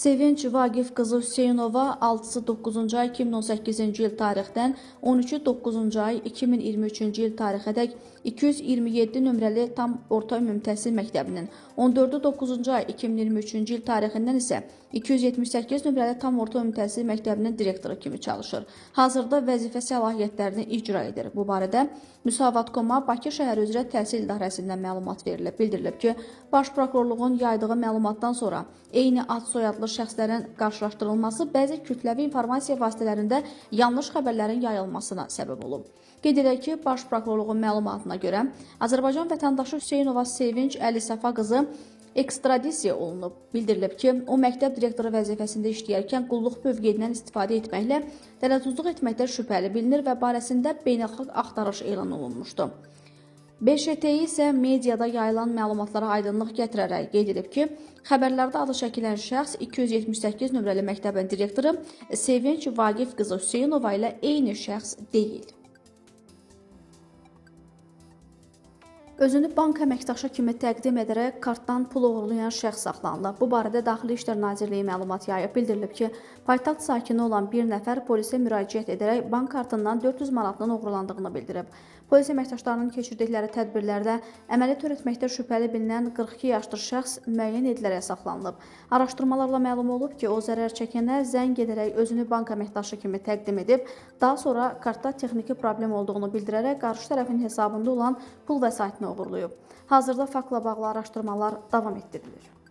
Sevinç Vaqif qızı Hüseynova 6-sı 9-cu ay 2018-ci il tarixdən 13-ü 9-cu ay 2023-cü il tarixədək 227 nömrəli tam orta ümumi təhsil məktəbinin, 14-ü 9-cu ay 2023-cü il tarixindən isə 278 nömrəli tam orta ümumi təhsil məktəbinin direktoru kimi çalışır. Hazırda vəzifə səlahiyyətlərini icra edir. Bu barədə Müsavat.com-a Bakı şəhəri üzrə təhsil idarəsindən məlumat verilib. Bildirilib ki, Baş prokurorluğun yaydığı məlumatdan sonra eyni ad soyadlı şəxslərin qarşılaşdırılması bəzi kütləvi informasiya vasitələrində yanlış xəbərlərin yayılmasına səbəb olub. Qeyd edək ki, Baş prokurorluğun məlumatına görə Azərbaycan vətəndaşı Hüseynova Sevinç Əli Səfa qızı ekstradisiya olunub. Bildirilib ki, o məktəb direktoru vəzifəsində işləyərkən qulluq mövqeyindən istifadə etməklə dələduzluq etməkdə şübhəli bilinir və barəsində beynəlxalq axtarış elan olunmuşdu. 5ETİ isə mediada yayılan məlumatlara aydınlıq gətirərək qeyd edib ki, xəbərlərdə adı çəkilən şəxs 278 nömrəli məktəbin direktoru Sevinç Vaqif qızı Hüseynova ilə eyni şəxs deyil. Özünü bank əməkdaşı kimi təqdim edərək kartdan pul oğurlayan şəxs saxlanılıb. Bu barədə Daxili İşlər Nazirliyi məlumat yayıb. Bildirilib ki, paytaxt sakini olan bir nəfər polisə müraciət edərək bank kartından 400 manatının oğurlandığını bildirib. Polis əməkdaşlarının keçirdikləri tədbirlərdə əməli törətməkdə şübhəli bilinən 42 yaşlı şəxs müəyyən edilərək saxlanılıb. Araşdırmalarla məlum olub ki, o zərər çəkənə zəng edərək özünü bank əməkdaşı kimi təqdim edib, daha sonra kartda texniki problem olduğunu bildirərək qarşı tərəfin hesabında olan pul vəsaitini oğurlayıb. Hazırda faktla bağlı araşdırmalar davam etdirilir.